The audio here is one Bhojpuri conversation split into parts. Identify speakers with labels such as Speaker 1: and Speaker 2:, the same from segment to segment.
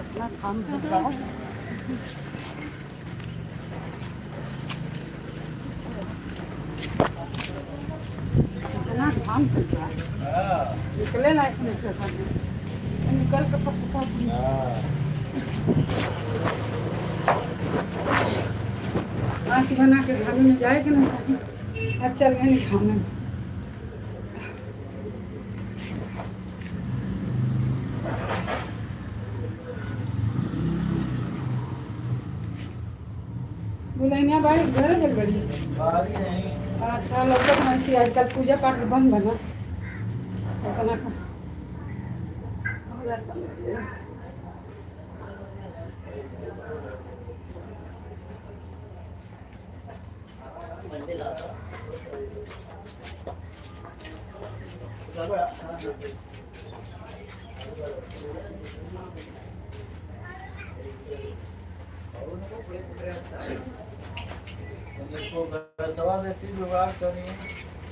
Speaker 1: इतना घाम लग रहा है। इतना घाम लग रहा है, निकले लायक नहीं जगह है। निकल के पछता आँख बना के घामे में जाए के ना चाहिए। अब चल गए घामे में। बुलैनिया बाड़ी घर गेल बड़ी। अच्छा लौकत नहीं कि आजकल पूजा पाठ बंद बना अपना का।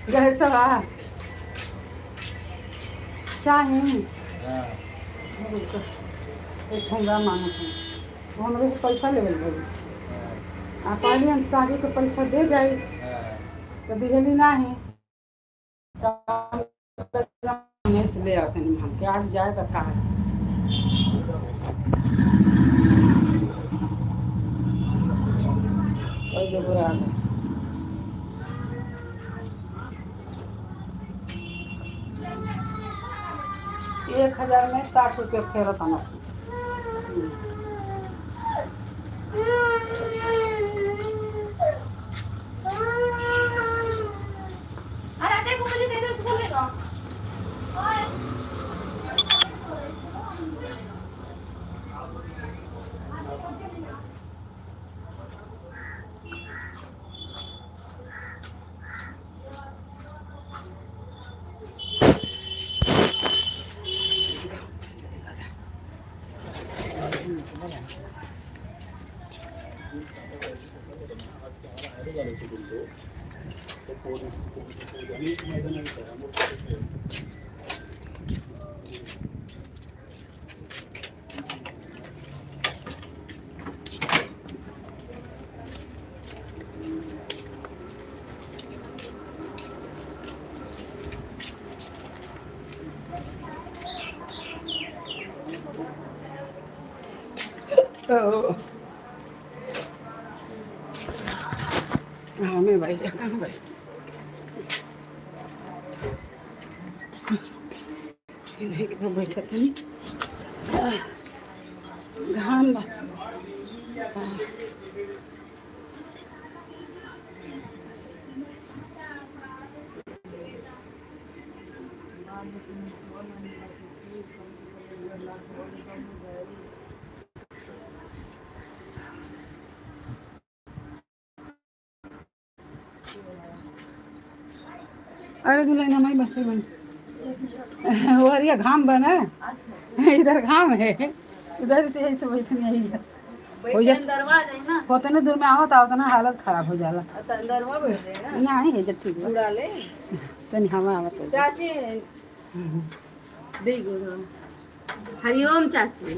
Speaker 1: गैसवा चाही एक ठंगा मांगत हूँ, वो हमरे से पैसा लेवल भई। आ कहली हम साझे के पैसा दे जाई तो दिहली नाही। से ले आओ तनी हमके आज जाए तो का। ओइ जो बुरा हाल है। 1000 में 60 रुपया फेरत हन।
Speaker 2: अरे देखो, मुझे दे दो, बोलेगा।
Speaker 1: हाँ, मैं भाई कहाँ भाई नहीं कितना बैठा था नहीं। घाम बा। अरे दुल्हन हमारी बच्चे बन वो अरे घाम बना, इधर घाम है, इधर से ऐसे बैठने यही है। हो जा।
Speaker 2: अंदरवा जाई ना।
Speaker 1: होतने दूर में आवत आवत ना हालत खराब हो जाला।
Speaker 2: अंदरवा बैठ जाए ना।
Speaker 1: नहीं है जब ठीक बा।
Speaker 2: उड़ा ले।
Speaker 1: तनी हवा आवत है।
Speaker 2: चाची, दे गो। हरिओम चाची।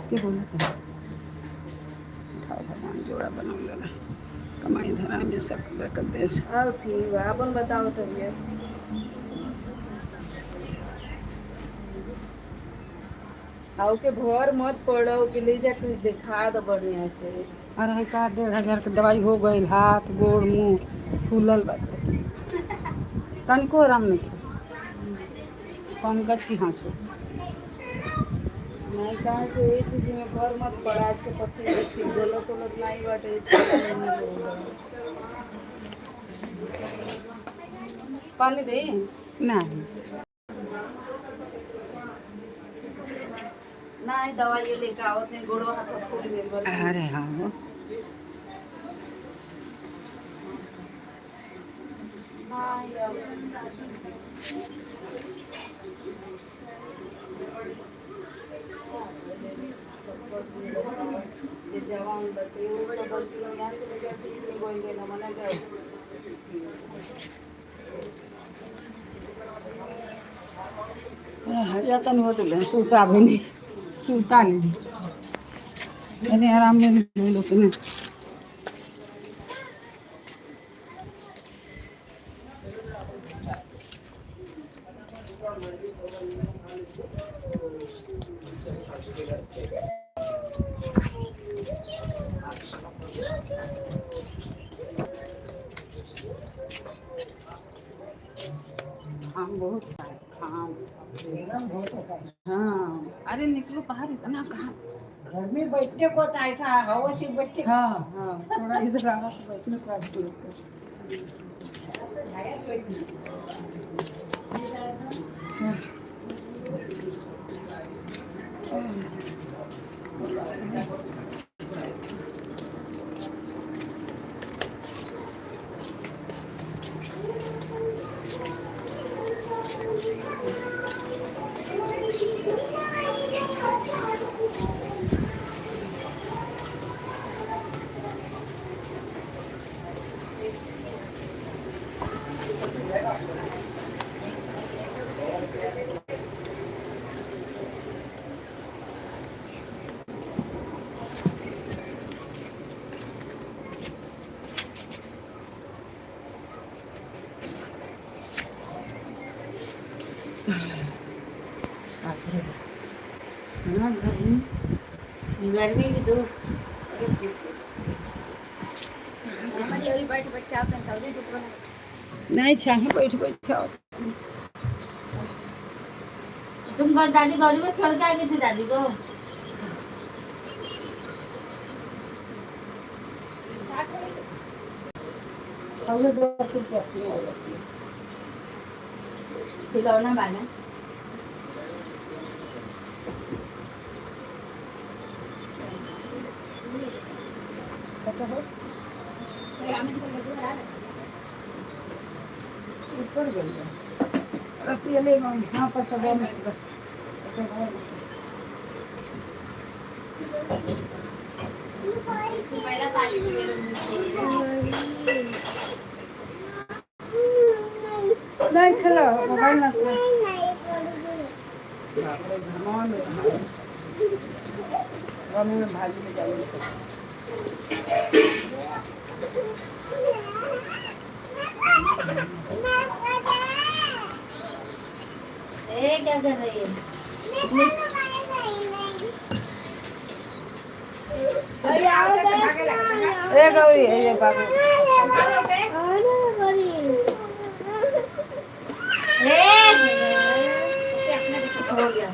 Speaker 1: के बोलत है? उठाओ भगवान, जोड़ा बनाओ जरा, कमाई धरा में सब बरकत देस।
Speaker 2: अब ठीक बा, अपन बताओ तबियत। आओ के भर मत पड़ो कि ले जाके दिखा दो बढ़िया से।
Speaker 1: अरे है का, 1500 के दवाई हो गई, हाथ गोड़ मुंह फूलल बाटे, तनिको आराम नहीं। पंकज की हंसी।
Speaker 2: नहीं, कहाँ से ये चीज में भर मत पड़ा। आज के पत्थर देखी गलत उलत नहीं बाटे। पानी दे।
Speaker 1: नहीं।
Speaker 2: नहीं, दवाई लेके आओ थे, गोड़ो हाथ फूल गइल बा।
Speaker 1: अरे हाँ, वो
Speaker 2: नहीं, अब जे जवान बते वो तो गलती यहाँ से लेकर ठीक नहीं गोल गए मने गए।
Speaker 1: या तनी हो तो सुता भी नहीं, सुता नहीं, मैंने आराम में ले लो तुम्हें। घाम बहुत है, घाम।
Speaker 3: गर्म बहुत होता है।
Speaker 1: हाँ, अरे निकलो बाहर, इतना घाम।
Speaker 3: घर में बैठने को तो ऐसा हवा से बैठने।
Speaker 1: हाँ हाँ, थोड़ा इधर आराम से बैठने को आदत लगता है। हाँ, गर्मी।
Speaker 2: गर्मी की तो हमारी और बैठ बैठ के आप तौरी टुकड़ा।
Speaker 1: नहीं चाहे बैठ बैठ आओ।
Speaker 4: तुम घर दादी गौरी को छोड़ के आ गई थी दादी को।
Speaker 1: और 10 रुपया की और बची।
Speaker 4: खिलौना बाना।
Speaker 1: अच्छा हो ऊपर गई है। रतिया ले मम्मी हाँ पर सब मस्त मस्त। नहीं खेलो मोबाइल ना खेलो। बाप रे, घमावा में गमी में भाजी में जाइए सब।
Speaker 4: ए, क्या कर रही है?
Speaker 1: ए गौरी, ए बाबू।
Speaker 4: ए, हो गया,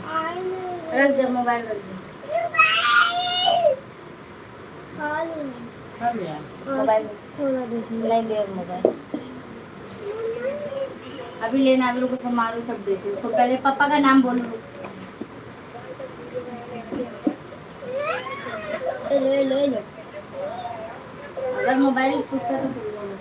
Speaker 4: रख दे मोबाइल, रख दे।
Speaker 1: खा लिया।
Speaker 4: मोबाइल नहीं दे, मोबाइल अभी लेना। अभी रुको, मारो सब देती उसको। पहले पापा का नाम बोलो। ले ले ले। अगर मोबाइल पूछता तो तुम बोलो।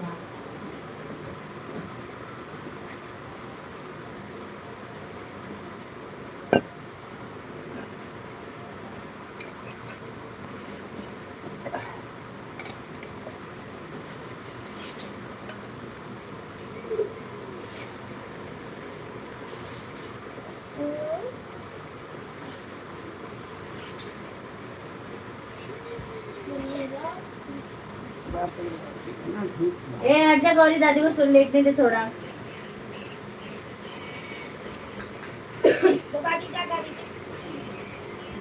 Speaker 1: बाप रे, कितना धूप है।
Speaker 4: ए, हट जा गौरी, दादी को सुन लेटने दे थोड़ा।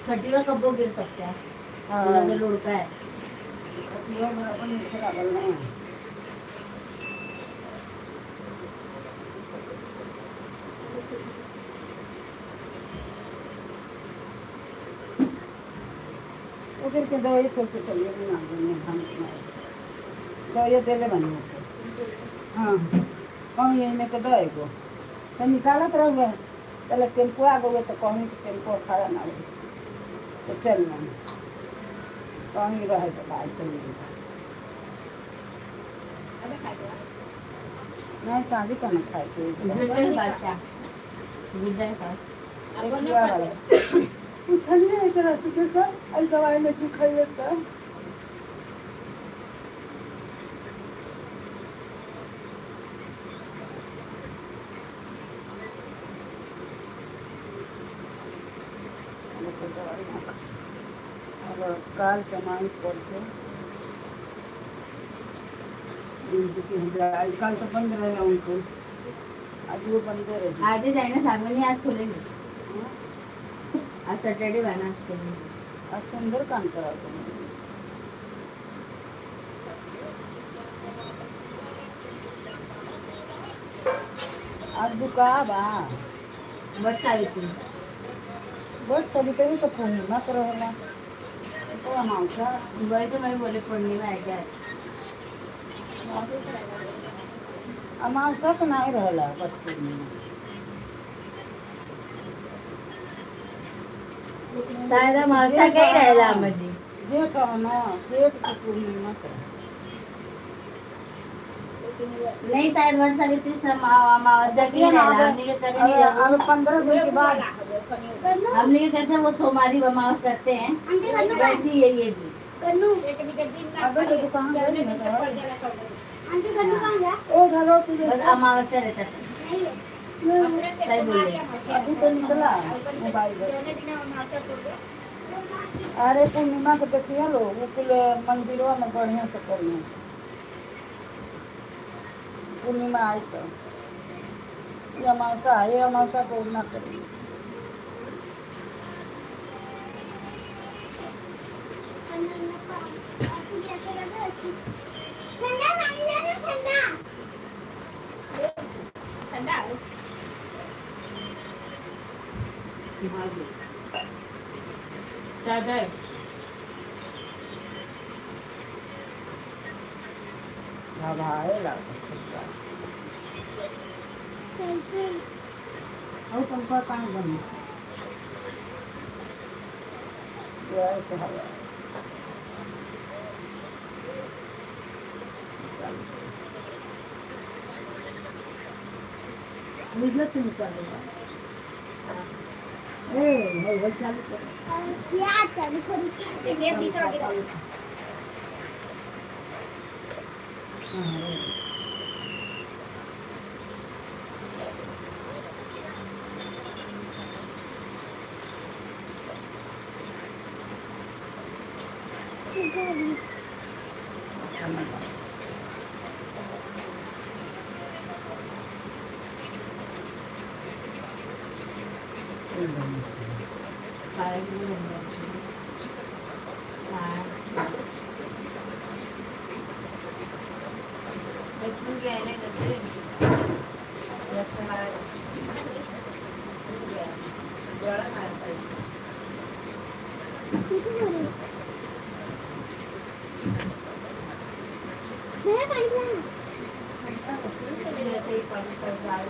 Speaker 4: खटिया कब्बो गिर सकता है।
Speaker 1: हाँ।
Speaker 4: लुढ़का है।
Speaker 1: खटिया में अपन नीचे लागल ना। उधर के दवाई छोड़ के चलिए ना हम। दवाई देले बनी। हाँ, हम यही में के दे को तो निकालत रहुए। पहले टेम्पो आ गए तो कहूँ कि टेम्पो खड़ा ना हो तो चल ना कहीं रहे तो भाई चल। नहीं, शादी करना खाए के।
Speaker 4: गिर जाए बादशाह, गिर जाए साथ।
Speaker 1: एक दुआ वाला पूछलिए एकरा से के सर आई दवाई में तू खइले तो अब काल के माई परसों दिन की हजार। कल तो बंद रहे उनको, आज वो बंद रहे।
Speaker 4: आज ही जाए ना सामने, आज खोलेंगे। आज सैटरडे बना, आज खोलेंगे।
Speaker 1: आज सुंदर काम करा तुम। आज दुका बा।
Speaker 4: वट सावित्री।
Speaker 1: बट सभी तो पूर्णिमा करो होला तो अमावस्या।
Speaker 4: वही तो मैं बोले, पूर्णिमा है क्या आज?
Speaker 1: अमावस्या तो नहीं रहला बट पूर्णिमा।
Speaker 4: शायद अमावस्या का ही रहेला अम्मा जी।
Speaker 1: जेठ हो ना, जेठ की पूर्णिमा करो।
Speaker 4: नहीं, शायद वट सावित्री अमावस्या की ही रहेला। हमने के कभी नहीं
Speaker 1: अब
Speaker 4: रहू।
Speaker 1: अब 15 दिन के बाद।
Speaker 4: हमने के कैसे वो सोमवारी अमावस्या करते हैं, वैसी ही है ये भी।
Speaker 1: अबे तो दुकान गई ना ओ घरो तुझे।
Speaker 4: बस अमावस्या रहता है, सही बोल रहे हैं।
Speaker 1: अभी तो निकला मोबाइल पर। अरे, पूर्णिमा के देखिए लो, वो कुल मंदिरवा में बढ़िया से करिए। पूर्णिमा आई तो ये अमावस्या है, ये अमावस्या को ना करिए।
Speaker 5: ठंडा हो।
Speaker 2: चाय दे।
Speaker 1: हवाए लागत। और पंखा कहाँ बंद? ऐसे हवा इधर से निकालेगा। ए हो हो, चालू करो।
Speaker 5: क्या चालू करूं? ये शीशा गिरा।
Speaker 1: हाँ।
Speaker 2: खाए भी नहीं। हाँ। बचपन के आने करते बड़ा खाया था।
Speaker 5: मेरा पानी पिलाना।
Speaker 4: जैसे ही पानी पर जाए।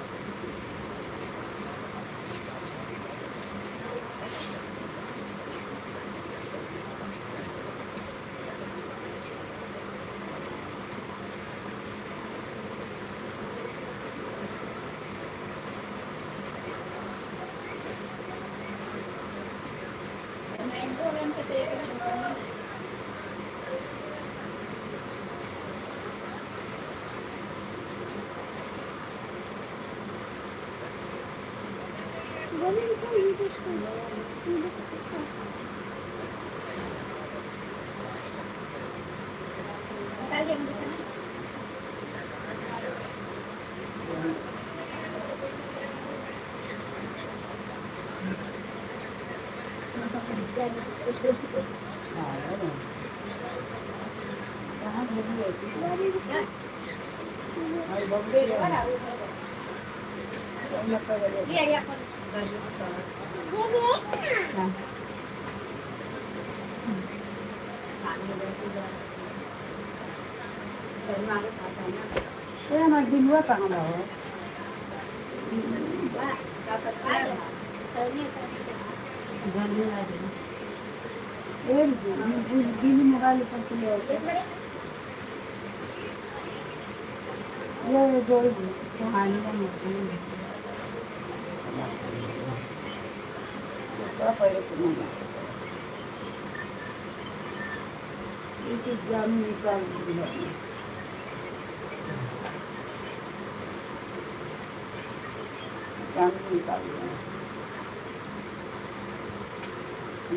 Speaker 5: बोले रुको, ये देखो, ये देखो। निकाल के मुझे खाना।
Speaker 1: कहाँ भेजी है? आई बम्बे
Speaker 5: ये ये अपन। ये देख ना।
Speaker 1: ए हमार बिलुआ कहाँ बा हो? ए बिल मोबाइल पर चले आओ। ये जो
Speaker 2: कहानी का मतलब
Speaker 1: थोड़ा पहले सुनो, ये चीज जाम निकाल दिया। जाम निकाल दिया।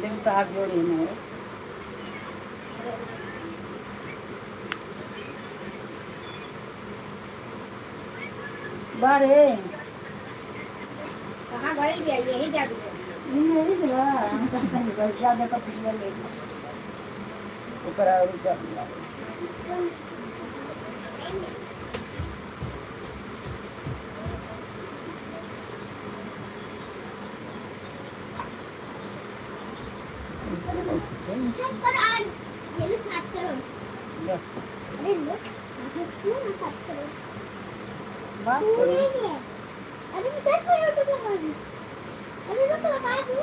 Speaker 1: देखो तो हाथ जोड़े में बारे।
Speaker 5: कहाँ गई भी है, यही जा भी है।
Speaker 1: नहीं जरा ज्यादा का पिछला ले ओकरा और कर लिया।
Speaker 5: चल पर आज ये लो 7 करोड़। अरे लो, क्यों ना 7 करोड़?
Speaker 1: बात
Speaker 5: पूरे
Speaker 1: करो।
Speaker 5: नहीं है। अरे मैं 10 करोड़ तो लगा दी। अरे रुक, लगा दूँ।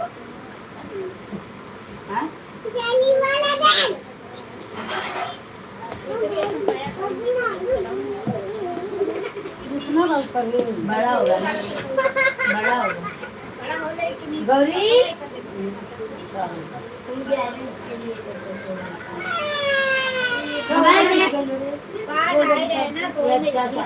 Speaker 1: हाँ।
Speaker 5: जाली वाला दाल।
Speaker 1: कृष्णा बात करे।
Speaker 4: बड़ा होगा ना, बड़ा होगा।
Speaker 5: बड़ा हो जाए कि नहीं?
Speaker 4: गौरी, तुम क्या है इसके लिए हमारे
Speaker 5: बाहर आए रहे ना तो
Speaker 4: ये अच्छा था।